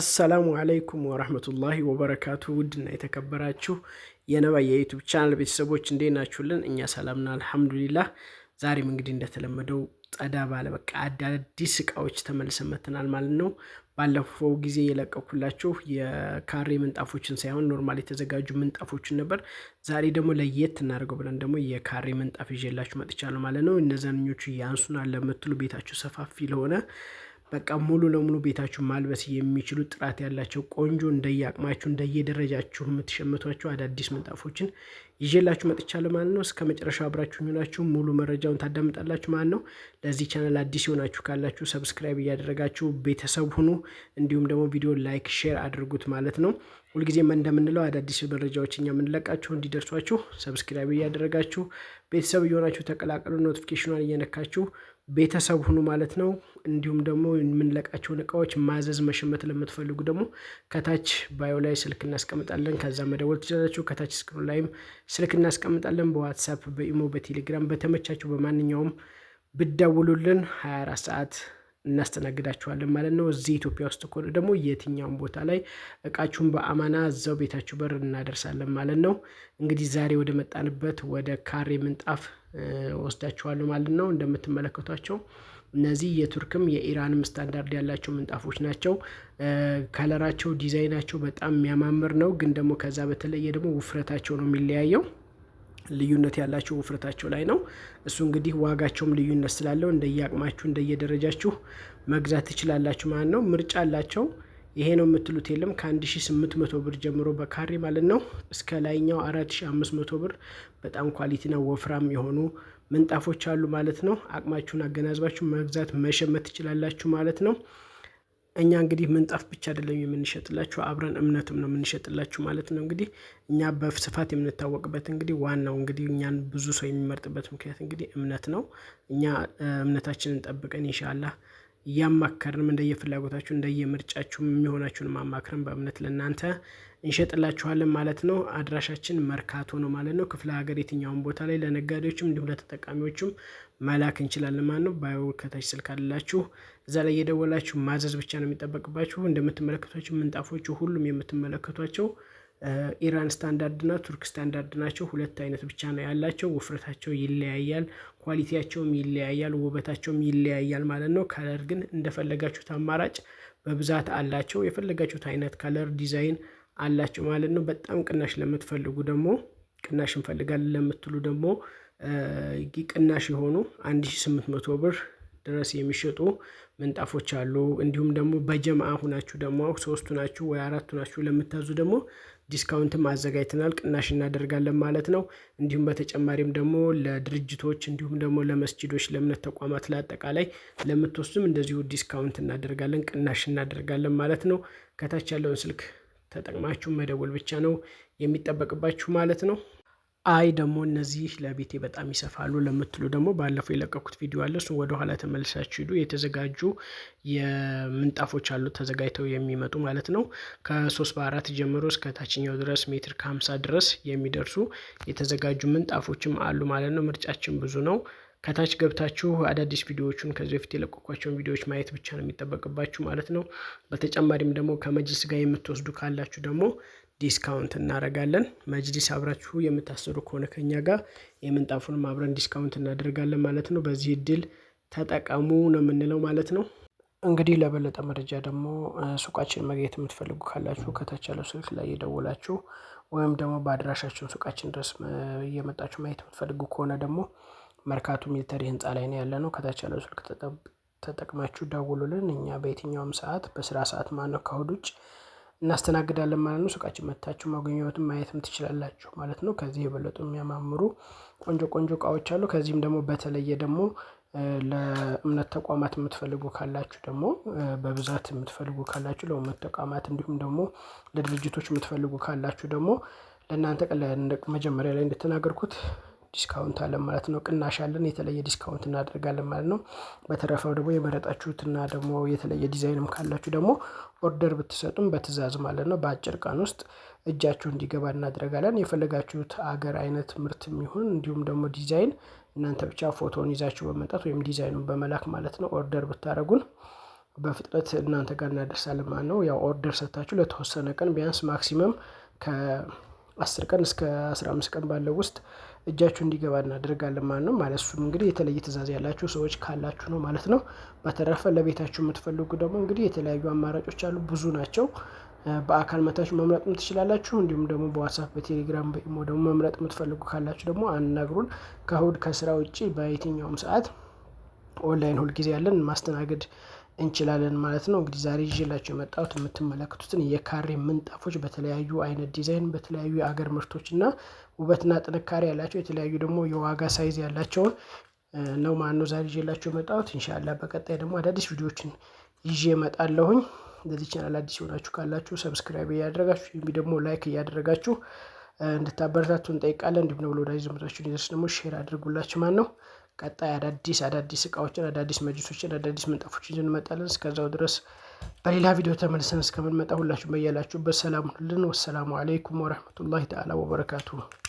السلام عليكم ورحمة الله وبركاته። ውድና የተከበራችሁ የነባ የ YouTube channel ቤተሰቦች እንዴት ናችሁልን? እኛ ሰላምና الحمد لله። ዛሬም እንግዲህ እንደተለመደው ጸዳ ባለ በቃ አዳዲስ እቃዎች ተመልሰን መጥተናል ማለት ነው። ባለፈው ጊዜ የለቀኩላችሁ የካሬ ምንጣፎችን ሳይሆን normal የተዘጋጁ ምንጣፎችን ነበር። ዛሬ ደግሞ ለየት እናደርገው ብለን ደግሞ የካሬ ምንጣፍ ይዤላችሁ መጥቻለሁ ማለት ነው። እነዛኞቹ ያንሱናል ለምትሉ፣ ቤታችሁ ሰፋፊ ለሆነ፣ በቃ ሙሉ ለሙሉ ቤታችሁ ማልበስ የሚችሉ፣ ጥራት ያላቸው፣ ቆንጆ፣ እንደየአቅማችሁ እንደየደረጃችሁ የምትሸምቷቸው አዳዲስ ምንጣፎችን ይዤላችሁ መጥቻለሁ ማለት ነው። እስከ መጨረሻው አብራችሁ ሆናችሁ ሙሉ መረጃውን ታዳምጣላችሁ ማለት ነው። ለዚህ ቻናል አዲስ የሆናችሁ ካላችሁ subscribe እያደረጋችሁ ቤተሰብ ሁኑ። እንዲሁም ደግሞ ቪዲዮ like፣ share አድርጉት ማለት ነው። ሁልጊዜም እንደምንለው አዳዲስ መረጃዎች እኛ የምንለቃችሁ እንዲደርሷችሁ subscribe እያደረጋችሁ ቤተሰብ እየሆናችሁ ተቀላቀሉ። Notification ኗን እየነካችሁ ቤተሰብ ሁኑ ማለት ነው። እንዲሁም ደግሞ የምንለቃቸውን እቃዎች ማዘዝ መሸመት ለምትፈልጉ ደግሞ ከታች bio ላይ ስልክ እናስቀምጣለን። ከዛ መደወል ትችላላችሁ። ከታች screen ላይም ስልክ እናስቀምጣለን። በ WhatsApp፣ በ imo፣ በቴሌግራም በተመቻችሁ በማንኛውም ብትደውሉልን 24 ሰዓት እናስተናግዳችኋለን ማለት ነው። እዚህ ኢትዮጵያ ውስጥ ከሆነ ደግሞ የትኛውን ቦታ ላይ እቃችሁን በአማና እዛው ቤታችሁ በር እናደርሳለን ማለት ነው። እንግዲህ ዛሬ ወደ መጣንበት ወደ ካሬ ምንጣፍ ወስዳችኋለሁ ማለት ነው። እንደምትመለከቷቸው እነዚህ የቱርክም የኢራንም ስታንዳርድ ያላቸው ምንጣፎች ናቸው። Color ኣቸው፣ ዲዛይናቸው በጣም የሚያማምር ነው። ግን ደግሞ ከዛ በተለየ ደግሞ ውፍረታቸው ነው የሚለያየው። ልዩነት ያላቸው ውፍረታቸው ላይ ነው። እሱ እንግዲህ ዋጋቸውም ልዩነት ስላለው እንደየአቅማችሁ እንደየደረጃችሁ መግዛት ትችላላችሁ ማለት ነው። ምርጫ አላቸው። ይሄ ነው የምትሉት የለም። ከ1800 ብር ጀምሮ በካሬ ማለት ነው እስከ ላይኛው 4500 ብር በጣም quality ና ወፍራም የሆኑ ምንጣፎች አሉ ማለት ነው። አቅማችሁን አገናዝባችሁ መግዛት መሸመት ትችላላችሁ ማለት ነው። እኛ እንግዲህ ምንጣፍ ብቻ አይደለም የምንሸጥላችሁ፣ አብረን እምነትም ነው የምንሸጥላችሁ ማለት ነው። እንግዲህ እኛ በስፋት የምንታወቅበት፣ እንግዲህ ዋናው እንግዲህ እኛን ብዙ ሰው የሚመርጥበት ምክንያት እንግዲህ እምነት ነው። እኛ እምነታችንን ጠብቀን إن شاء الله እያማከርንም እንደየፍላጎታችሁ እንደየምርጫችሁ የሚሆናችሁን ማማክረን በእምነት ለእናንተ እንሸጥላችኋለን ማለት ነው። አድራሻችን መርካቶ ነው ማለት ነው። ክፍለ ሀገር የትኛውን ቦታ ላይ ለነጋዴዎችም እንዲሁም ለተጠቃሚዎችም መላክ እንችላለን ማለት ነው። Bio ከታች ስልክ አላችሁ፣ እዛ ላይ እየደወላችሁ ማዘዝ ብቻ ነው የሚጠበቅባችሁ። እንደምትመለከቷቸው ምንጣፎቹ ሁሉም የምትመለከቷቸው ኢራን ስታንዳርድ እና ቱርክ ስታንዳርድ ናቸው። ሁለት አይነት ብቻ ነው ያላቸው። ውፍረታቸው ይለያያል፣ quality ያቸውም ይለያያል፣ ውበታቸውም ይለያያል ማለት ነው። Color ግን እንደፈለጋችሁት አማራጭ በብዛት አላቸው። የፈለጋችሁት አይነት color ዲዛይን አላቸው ማለት ነው። በጣም ቅናሽ ለምትፈልጉ ደግሞ፣ ቅናሽ እንፈልጋለን ለምትሉ ደግሞ ቅናሽ የሆኑ 1800 ብር ድረስ የሚሸጡ ምንጣፎች አሉ። እንዲሁም ደግሞ በጀምአ ሁናችሁ ደግሞ ሶስቱ ናችሁ ወይ አራቱ ናችሁ ለምታዙ ደግሞ discount ም አዘጋጅተናል፣ ቅናሽ እናደርጋለን ማለት ነው። እንዲሁም በተጨማሪም ደግሞ ለድርጅቶች እንዲሁም ደግሞ ለመስጂዶች፣ ለእምነት ተቋማት፣ ለአጠቃላይ ለምትወስዱም እንደዚሁ discount እናደርጋለን፣ ቅናሽ እናደርጋለን ማለት ነው። ከታች ያለውን ስልክ ተጠቅማችሁ መደወል ብቻ ነው የሚጠበቅባችሁ ማለት ነው። አይ ደግሞ እነዚህ ለቤቴ በጣም ይሰፋሉ ለምትሉ ደግሞ ባለፈው የለቀኩት ቪዲዮ አለ። እሱን ወደኋላ ተመልሳችሁ ሂዱ። የተዘጋጁ የምንጣፎች አሉ ተዘጋጅተው የሚመጡ ማለት ነው። ከ3 በ4 ጀምሮ እስከ ታችኛው ድረስ ሜትር ከ50 ድረስ የሚደርሱ የተዘጋጁ ምንጣፎችም አሉ ማለት ነው። ምርጫችን ብዙ ነው። ከታች ገብታችሁ አዳዲስ ቪዲዮዎቹን፣ ከዚህ በፊት የለቀኳቸውን ቪዲዮዎች ማየት ብቻ ነው የሚጠበቅባችሁ ማለት ነው። በተጨማሪም ደግሞ ከመጅልስ ጋር የምትወስዱ ካላችሁ ደግሞ discount እናደርጋለን። መጅሊስ አብራችሁ የምታሰሩ ከሆነ ከኛ ጋር የምንጣፉንም አብረን discount እናደርጋለን ማለት ነው። በዚህ እድል ተጠቀሙ ነው የምንለው ማለት ነው። እንግዲህ ለበለጠ መረጃ ደግሞ ሱቃችን መግኘት የምትፈልጉ ካላችሁ ከታች ያለው ስልክ ላይ የደወላችሁ ወይም ደግሞ በአድራሻችን ሱቃችን ድረስ እየመጣችሁ ማየት የምትፈልጉ ከሆነ ደግሞ መርካቶ ሚሊተሪ ህንፃ ላይ ነው ያለነው። ከታች ያለው ስልክ ተጠቅማችሁ ደውሉልን። እኛ በየትኛውም ሰዓት፣ በስራ ሰዓት ማለት ነው፣ ከእሁድ ውጭ እናስተናግዳለን ማለት ነው። ሱቃችን መጥታችሁ መጎብኘትም ማየትም ትችላላችሁ ማለት ነው። ከዚህ የበለጡ የሚያማምሩ ቆንጆ ቆንጆ እቃዎች አሉ። ከዚህም ደግሞ በተለየ ደግሞ ለእምነት ተቋማት የምትፈልጉ ካላችሁ ደግሞ፣ በብዛት የምትፈልጉ ካላችሁ ለእምነት ተቋማት እንዲሁም ደግሞ ለድርጅቶች የምትፈልጉ ካላችሁ ደግሞ ለእናንተ መጀመሪያ ላይ እንደተናገርኩት discount አለን ማለት ነው። ቅናሽ አለን፣ የተለየ discount እናደርጋለን ማለት ነው። በተረፈው ደግሞ የመረጣችሁትና ደግሞ የተለየ ዲዛይንም ካላችሁ ደግሞ order ብትሰጡን በትእዛዝ ማለት ነው በአጭር ቀን ውስጥ እጃችሁ እንዲገባ እናደርጋለን። የፈለጋችሁት አገር አይነት ምርትም ይሁን እንዲሁም ደግሞ ዲዛይን እናንተ ብቻ ፎቶውን ይዛችሁ በመምጣት ወይም ዲዛይኑን በመላክ ማለት ነው order ብታደርጉን በፍጥነት እናንተ ጋር እናደርሳለን ማለት ነው። ያው order ሰጥታችሁ ለተወሰነ ቀን ቢያንስ maximum ከ10 ቀን እስከ 15 ቀን ባለው ውስጥ እጃችሁ እንዲገባ እናደርጋለን ማለት ነው። ማለት እሱም እንግዲህ የተለየ ትዕዛዝ ያላችሁ ሰዎች ካላችሁ ነው ማለት ነው። በተረፈ ለቤታችሁ የምትፈልጉ ደግሞ እንግዲህ የተለያዩ አማራጮች አሉ፣ ብዙ ናቸው። በአካል መታችሁ መምረጥም ትችላላችሁ። እንዲሁም ደግሞ በዋትሳፕ፣ በቴሌግራም፣ በኢሞ ደግሞ መምረጥ የምትፈልጉ ካላችሁ ደግሞ አናግሩን። ከእሁድ ከስራ ውጭ በየትኛውም ሰዓት ኦንላይን ሁልጊዜ ያለን ማስተናገድ እንችላለን ማለት ነው። እንግዲህ ዛሬ ይዤላችሁ የመጣሁት የምትመለከቱትን የካሬ ምንጣፎች በተለያዩ አይነት ዲዛይን በተለያዩ የአገር ምርቶች እና ውበትና ጥንካሬ ያላቸው የተለያዩ ደግሞ የዋጋ size ያላቸውን ነው ማለት ነው ዛሬ ይዤላችሁ የመጣሁት። ኢንሻአላህ በቀጣይ ደግሞ አዳዲስ ቪዲዮዎችን ይዤ እመጣለሁኝ። ለዚህ ቻናል አዲስ የሆናችሁ ካላችሁ subscribe እያደረጋችሁ ወይም ደግሞ like እያደረጋችሁ እንድታበረታቱ እንጠይቃለን። እንዲሁም ደግሞ ለወዳጅ ዘመዶቻችሁ እንዲደርስ ደግሞ share አድርጉላችሁ ማለት ነው። ቀጣይ አዳዲስ አዳዲስ እቃዎችን፣ አዳዲስ መጅሊሶችን፣ አዳዲስ ምንጣፎችን ይዘን እንመጣለን። እስከዛው ድረስ በሌላ ቪዲዮ ተመልሰን እስከምንመጣ ሁላችሁም በያላችሁበት ሰላም ሁኑልን። ወሰላሙ አለይኩም ወረህመቱላሂ ተዓላ ወበረካቱሁ።